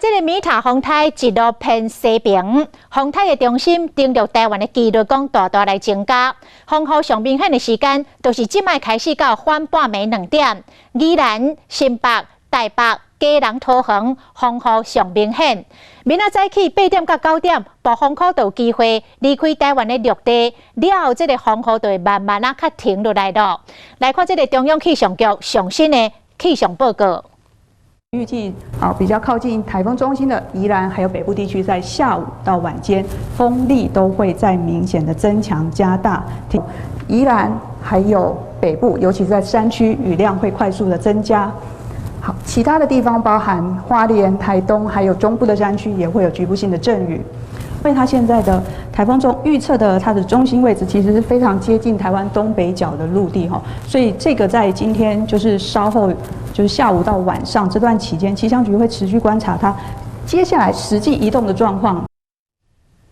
這个米塔風颱一路偏西爿，風颱的中心登陸台灣的機率講大大來增加。風雨上明顯的時間，就是這擺開始到反半暝2點，宜蘭、新北、台北、基隆、桃園風雨上明顯。明仔早起8點到9點，暴風區就有機會離開台灣的陸地，了後這个風雨就會慢慢仔較停落來囉。來看這个中央氣象局上新的氣象報告。預計啊，比較靠近颱風中心的宜蘭還有北部地區，在下午到晚間風力都會再明顯的增強加大。宜蘭還有北部，尤其是在山區，雨量會快速的增加。好，其他的地方包含花蓮、台東，還有中部的山區，也會有局部性的陣雨。因為它現在的颱風中預測的它的中心位置其實是非常接近台灣東北角的陸地哈，所以這個在今天就是稍後就是下午到晚上這段期間，氣象局會持續觀察它接下來實際移動的狀況。